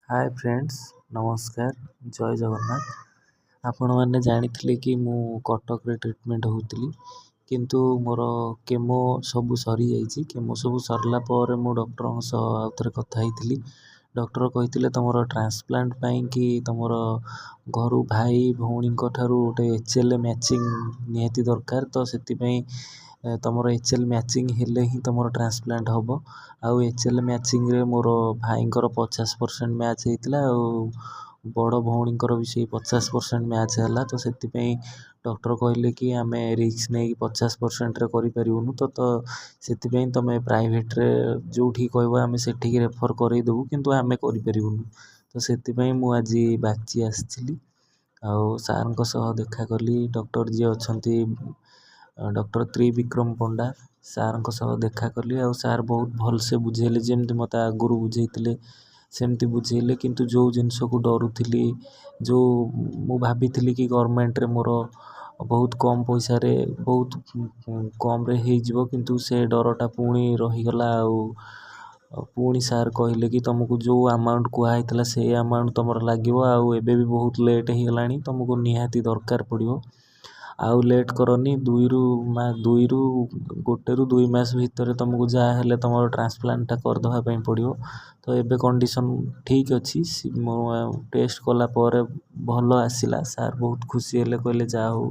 ହାଏ friends, ନମସ୍କାର, ଜୟ ଜଗନ୍ନାଥ। ଆପଣମାନେ ଜାଣିଥିଲେ କି ମୁଁ କଟକରେ ଟ୍ରିଟମେଣ୍ଟ ହେଉଥିଲି, କିନ୍ତୁ ମୋର କେମୋ ସବୁ ସରିଯାଇଛି। କେମୋ ସବୁ ସରିଲା ପରେ ମୁଁ ଡକ୍ଟରଙ୍କ ସହ ଆଉ ଥରେ କଥା ହେଇଥିଲି। ଡକ୍ଟର କହିଥିଲେ, ତୁମର ଟ୍ରାନ୍ସପ୍ଲାଣ୍ଟ ପାଇଁକି ତୁମର ଘରୁ ଭାଇ ଭଉଣୀଙ୍କ ଠାରୁ ଗୋଟେ ଏଚ୍ ଏଲ୍ ଏ ମ୍ୟାଚିଂ ନିହାତି ଦରକାର। ତ ସେଥିପାଇଁ ତୁମର ଏଚ୍ ଏଲ୍ ମ୍ୟାଚିଂ ହେଲେ ହିଁ ତୁମର ଟ୍ରାନ୍ସପ୍ଲାଣ୍ଟ ହେବ। ଆଉ ଏଚ୍ ଏଲ୍ ମ୍ୟାଚିଂରେ ମୋର ଭାଇଙ୍କର 50% ମ୍ୟାଚ୍ ହେଇଥିଲା ଆଉ ବଡ଼ ଭଉଣୀଙ୍କର ବି ସେଇ 50% ମ୍ୟାଚ୍ ହେଲା। ତ ସେଥିପାଇଁ ଡକ୍ଟର କହିଲେ କି ଆମେ ରିସ୍କ ନେଇକି 50%ରେ କରିପାରିବୁନୁ। ତ ସେଥିପାଇଁ ତୁମେ ପ୍ରାଇଭେଟ୍ରେ ଯେଉଁଠିକି କହିବ, ଆମେ ସେଠିକି ରେଫର୍ କରେଇଦେବୁ, କିନ୍ତୁ ଆମେ କରିପାରିବୁନୁ। ତ ସେଥିପାଇଁ ମୁଁ ଆଜି ବାଗଚି ଆସିଥିଲି ଆଉ ସାର୍ଙ୍କ ସହ ଦେଖା କଲି। ଡକ୍ଟର ଯିଏ ଅଛନ୍ତି, ଡକ୍ଟର ତ୍ରିବିକ୍ରମ ପଣ୍ଡା ସାର୍ଙ୍କ ସହ ଦେଖା କଲି ଆଉ ସାର୍ ବହୁତ ଭଲସେ ବୁଝେଇଲେ। ଯେମିତି ମୋତେ ଆଗରୁ ବୁଝେଇଥିଲେ, ସେମିତି ବୁଝେଇଲେ। କିନ୍ତୁ ଯେଉଁ ଜିନିଷକୁ ଡରୁଥିଲି, ଯେଉଁ ମୁଁ ଭାବିଥିଲି କି ଗଭର୍ଣ୍ଣମେଣ୍ଟରେ ମୋର ବହୁତ କମ୍ ପଇସାରେ, ବହୁତ କମ୍ରେ ହେଇଯିବ, କିନ୍ତୁ ସେ ଡରଟା ପୁଣି ରହିଗଲା। ଆଉ ପୁଣି ସାର୍ କହିଲେ କି ତୁମକୁ ଯେଉଁ ଆମାଉଣ୍ଟ କୁହାହେଇଥିଲା, ସେଇ ଆମାଉଣ୍ଟ ତୁମର ଲାଗିବ ଆଉ ଏବେ ବି ବହୁତ ଲେଟ୍ ହେଇଗଲାଣି, ତୁମକୁ ନିହାତି ଦରକାର ପଡ଼ିବ ଆଉ ଲେଟ୍ କରନି। ଦୁଇରୁ 1ରୁ 2 ମାସ ଭିତରେ ତୁମକୁ ଯାହା ହେଲେ ତୁମର ଟ୍ରାନ୍ସପ୍ଲାଣ୍ଟଟା କରିଦେବା ପାଇଁ ପଡ଼ିବ। ତ ଏବେ କଣ୍ଡିସନ୍ ଠିକ୍ ଅଛି। ମୁଁ ଟେଷ୍ଟ କଲା ପରେ ଭଲ ଆସିଲା। ସାର୍ ବହୁତ ଖୁସି ହେଲେ, କହିଲେ, ଯାହା ହଉ,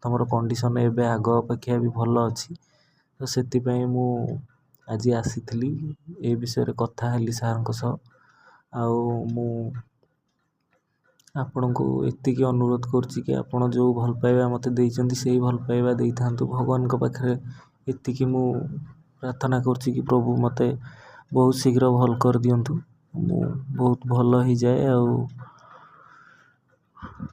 ତୁମର କଣ୍ଡିସନ୍ ଏବେ ଆଗ ଅପେକ୍ଷା ବି ଭଲ ଅଛି। ତ ସେଥିପାଇଁ ମୁଁ ଆଜି ଆସିଥିଲି, ଏ ବିଷୟରେ କଥା ହେଲି ସାର୍ଙ୍କ ସହ। ଆଉ ମୁଁ ଆପଣଙ୍କୁ ଏତିକି ଅନୁରୋଧ କରୁଛି କି ଆପଣ ଯେଉଁ ଭଲ ପାଇବା ମୋତେ ଦେଇଛନ୍ତି, ସେଇ ଭଲ ପାଇବା ଦେଇଥାନ୍ତୁ। ଭଗବାନଙ୍କ ପାଖରେ ଏତିକି ମୁଁ ପ୍ରାର୍ଥନା କରୁଛି କି ପ୍ରଭୁ ମୋତେ ବହୁତ ଶୀଘ୍ର ଭଲ କରିଦିଅନ୍ତୁ, ମୁଁ ବହୁତ ଭଲ ହେଇଯାଏ ଆଉ